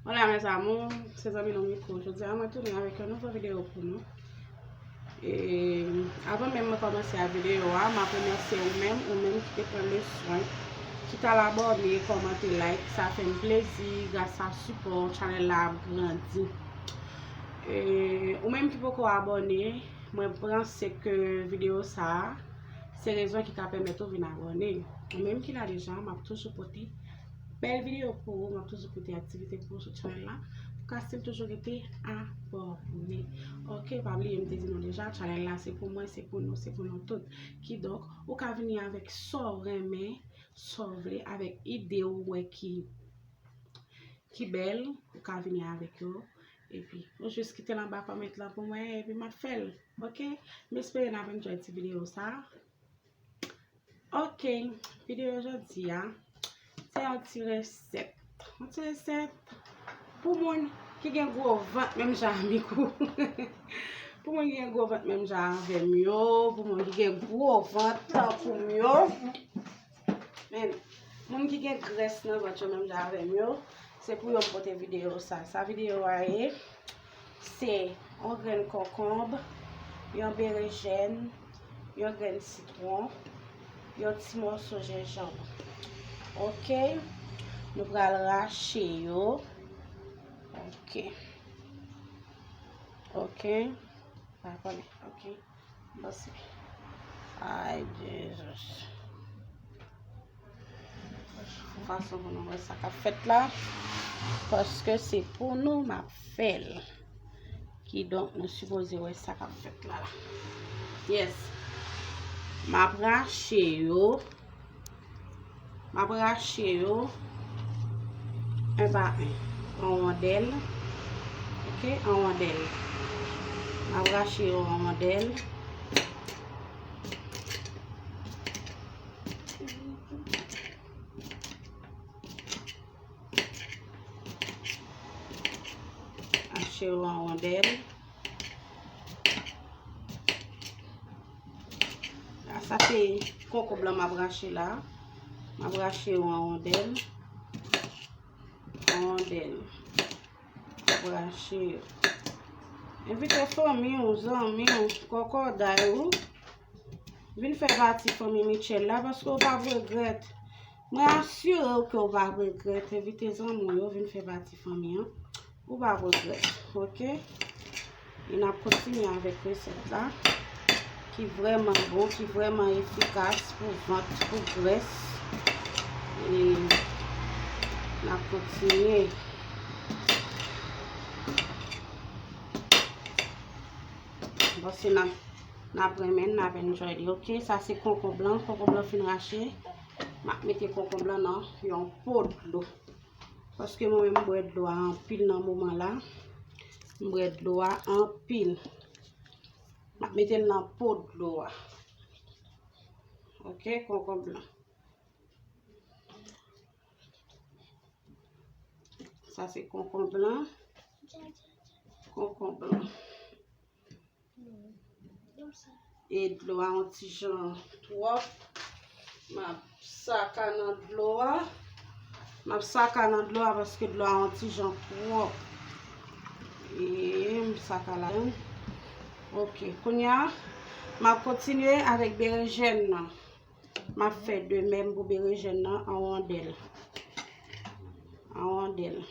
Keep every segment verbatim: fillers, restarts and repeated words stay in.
Hola mes amours, se zanmi nou Miko. Jodi a mwen tounen avèk yon nouvo videyo pou nou. E avan menm mwen kòmanse a videyo a, m ap remèsye ou menm, ou menm ki te pran le swen, ki t al abòne, kòmante, like, sa fè m plezi, gras a sipò, chanèl la ap grandi. E ou menm ki poko abòne, mwen panse ke videyo sa a, se rezon ki ka pèmèt ou vin abòne. Ou menm ki la deja, m ap toujou pote bèl videyo pou ou, m ap toujou pote aktivite pou ou sou chanèl la. Pou ka still toujou rete abòne. Ok, pa bliye m te di nou deja, chanèl la se pou mwen, se pou nou, se pou nou tout. Kidonk, ou ka vini avèk sa w renmen, sa w vle, avèk ide ou wè ki, ki bèl, ou ka vini avèk yo. Epi, ou jis kite l anba kòmant lan pou mwen, epi m ap fè l. Ok? M espere n ap enjoy ti videyo sa. Ok, videyo jodi a, se yon ti resèt. Yon ti resèt pou moun ki gen gwo vant menm jan a Miko. Pou moun ki gen gwo vant menm jan avè m yo, pou moun ki gen gwo vant tankou m yo. Men, moun ki gen grès nan vant yo menm jan avè m yo, se pou yo m pote videyo sa. Sa videyo a ye, se yon grenn konkonb, yon berejèn, yon grenn sitwon, yon ti mòso jenjanm. Ok, nou pral rache yo. Ok. Ok. Pa konnen. Ok. Bon, se. Ay, Jezi. Fason pou nou wè sa k ap fèt la. Paske se pou nou m ap fè l. Kidonk, nou sipoze wè sa k ap fèt la, la. Yes. M ap rache yo. M ap rache yo en pa en, an wondèl. Ok, an wondèl. M ap rache yo an wondèl. Rache yo an wondèl. La, sa se konkonb lan m ap rache la. M ap rache yo an wondèl. An wondèl. M ap rache yo. Envite fanmi w, zanmi w, kòkòday ou. Vin fè pati fanmi Mitchell la, paske w p ap regrèt. Mwen asire w ke w p ap regrèt. Envite zanmi w yo vin fè pati fanmi an. Ou p ap regrèt, ok? E n ap kontinye avèk resèt la, ki vrèman bon, ki vrèman efikas pou vant, pou grès. E n ap kontinye. Bon, se n ap, n ap renmen, n ap enjoy li, ok? Sa se konkonb lan, konkonb lan fin rache. M ap mete konkonb lan nan yon po dlo. Paske mwen menm m bwè dlo a anpil nan moman la. M bwè dlo a anpil. M ap mete l nan po dlo a. Ok, konkonb lan. Sa se konkonb lan. Konkonb lan. E dlo a yon ti jan twòp. M ap saka nan dlo a. M ap saka nan dlo a paske dlo a yon ti jan twòp. E m saka ladan. Ok, kounye a, m ap kontinye avèk berejèn nan. M ap fè de menm pou berejèn nan an wondèl. An wondèl.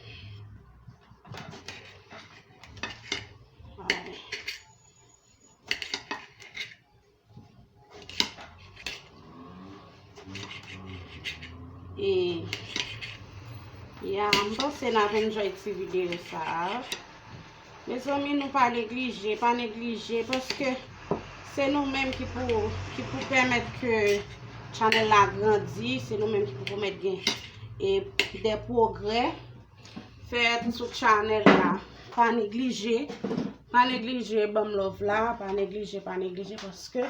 Ay. E, ya, m panse n ap enjoy ti videyo sa a. Mezanmi, nou pa neglije, pa neglije, paske se nou menm ki pou, ki pou pèmèt ke chanèl la grandi, se nou menm ki pou pèmèt gen, e, de pwogrè fèt sou chanèl la. Pa neglije, pa neglije ban m love la, pa neglije, pa neglije, paske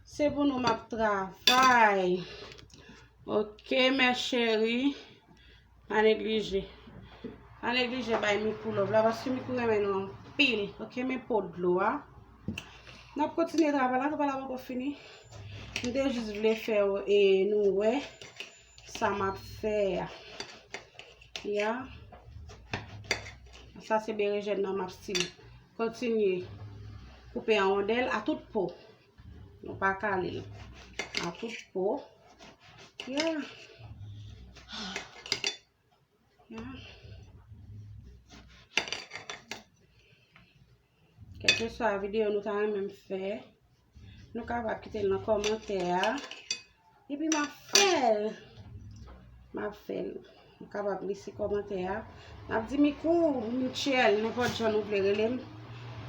se pou nou m ap travay. Ok, mes chéries. Pa neglije. Pa neglije bay Mikou love la, paske Mikou renmen nou anpil. Ok, men po dlo a. N ap kontinye travay la, travay la poko fini. M te jis vle fè, e, nou wè sa m ap fè a. Ya. Sa se berejèn nan, m ap still kontinye koupe an wondèl a tout po. Nou pa kale l. A tout po. Yeah. Yeah. Kèlkeswa videyo nou ta renmen m fè, nou kapab kite l nan kòmantè a. Epi m ap fè l. M ap fè l. Nou kapab lese kòmantè a. N ap di Mikou, Michel, nenpòt jan nou vle rele m.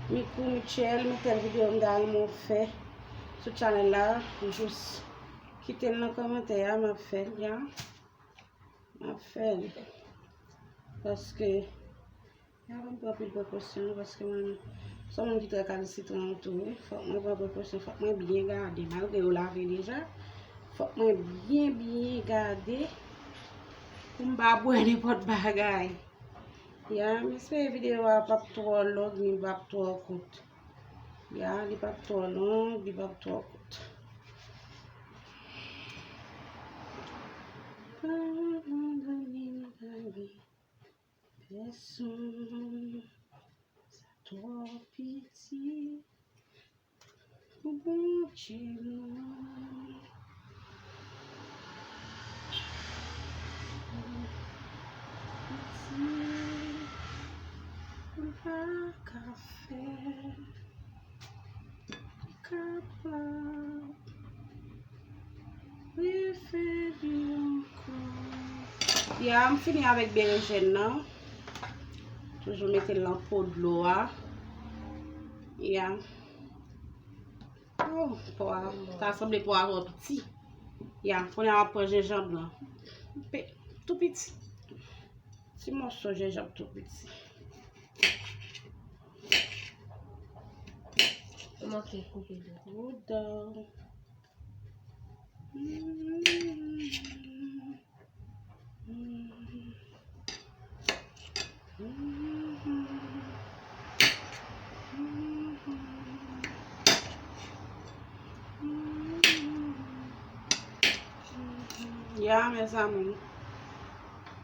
Mikou, Michel, men tèl videyo m ta renmen w fè sou channel la. Jis kite l nan kòmantè a, m ap fè l, ya. M ap fè l. Paske, ya, mwen pran anpil prekosyon, paske mwen, se yon moun ki trè kalisitran tou, wi. Fòk mwen pran prekosyon, fòk mwen byen gade. Malgre yo lave deja, fòk mwen byen, byen gade pou m pa bwè nenpòt bagay. Ya, m espere videyo a p ap twò long, ni l p ap twò kout. Ya, li p ap twò long, li p ap twò kout. Pa abandone m, pa gen pèsonn. Sa twò piti pou Bondye, non. Piti, m pa ka fè. Kapab refè li ankò. Ya, m fini avèk berejèn nan. Toujou mete l nan po dlo a. Ya. Oh, pwa, ta sanble pwa a twò piti. Ya, kounye a m ap pran jenjanm nan. Pe-, tou piti. Ti mòso jenjanm tou piti. Ou manke koupe l. Woudan. Ya, mezanmi.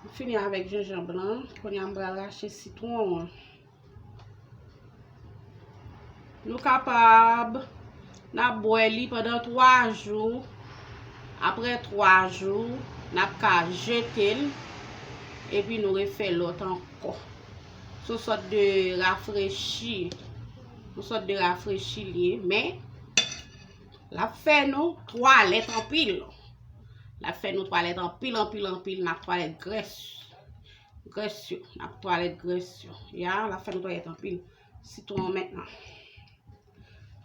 M fini avèk jenjanm lan. Kounye a m pral rache sitwon an. Nou kapab, n ap bwè li pandan twa jou. Apre twa jou, n ap ka jete l. Epi nou refè lòt ankò. Se yon sòt de rafrechi. Yon sòt de rafrechi li ye, men l ap fè nou twalèt anpil. L ap fè nou twalèt anpil, anpil, anpil. N ap twalèt grès. Grès yo. N ap twalèt grès yo. Ya, l ap fè nou twalèt anpil. Sitwon an mentnan.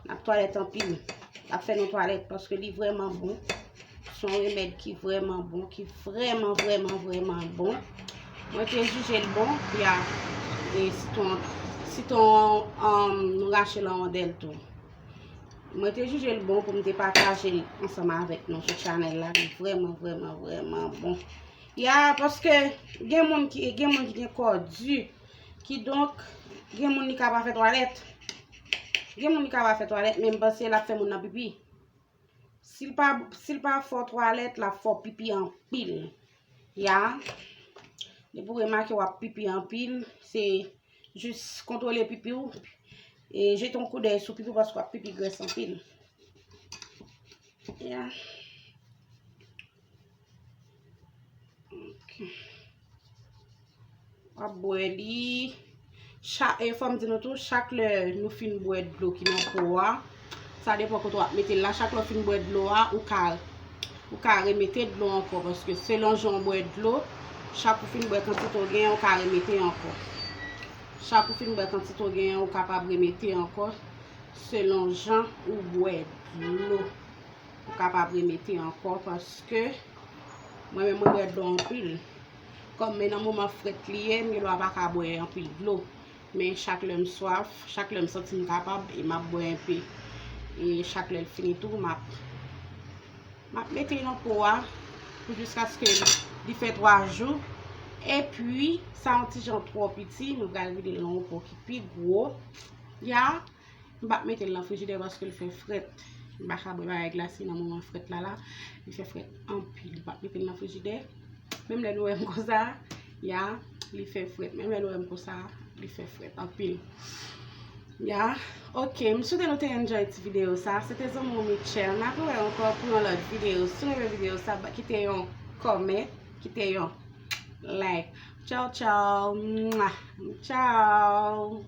N ap twalèt anpil. L ap fè nou twalèt paske li vrèman bon. Se yon remèd ki vrèman bon, ki vrèman, vrèman, vrèman bon. Mwen te jije l bon, ya, e sitwon, sitwon an, nou rache l an wondèl tou. Mwen te jije l bon pou m te pataje l ansanm avèk nou sou chanèl la. Li vrèman, vrèman, vrèman bon. Ya, paske gen moun ki, gen moun ki gen kò di. Kidonk, gen moun li ka pa fè twalèt. Gen moun li ka pa fè twalèt, men m panse l ap fè moun nan pipi. Si l pa, si l pa fè w twalèt, l ap fè w pipi anpil. Ya. Depi w remake w ap pipi anpil, se jis kontwole pipi w. E jete yon koudèy sou pipi w paske w ap pipi grès anpil. Ya. Ok. W ap bwè li. Cha-, e fò m di nou tou, chak lè nou fin bwè dlo ki nan po a, sa depann kote w ap mete l la, chak lè w fin bwè dlo a, ou ka, ou ka remete dlo ankò, paske selon jan w bwè dlo, chak ou fin bwè kantite w genyen, ou ka remete ankò. Chak ou fin bwè kantite w genyen, ou kapab remete ankò, selon jan ou bwè dlo. Ou kapab remete ankò, paske mwen menm mwen bwè dlo anpil. Kòm men nan moman frèt li ye, m gen dwa pa ka bwè anpil dlo. Men chak lè m swaf, chak lè m santi m kapab, e m ap bwè enpe. E chak lè l fini tou, m ap, m ap mete l nan po a pou jiskaske li fè twa jou. Epi, sa yon ti jan twò piti, nou pral vide l nan yon po ki pi gwo. Ya. M p ap mete l nan frijidè paske l fè frèt. M pa ka bwè bagay glase nan moman frèt la la. Li fè frèt anpil. M p ap mete l nan frijidè. Menm lè nou wè m konsa, ya, li fè frèt. Menm lè nou wè m konsa, Li fè frèt anpil. Ya, ok, m swete nou te enjoy ti videyo sa. Se te zanmi w Michelle. N ap wè ankò pou yon lòt videyo. Si w renmen videyo sa, ba- kite yon kòmè, kite yon like. Tchaw, tchaw. Mwa. Tchaw.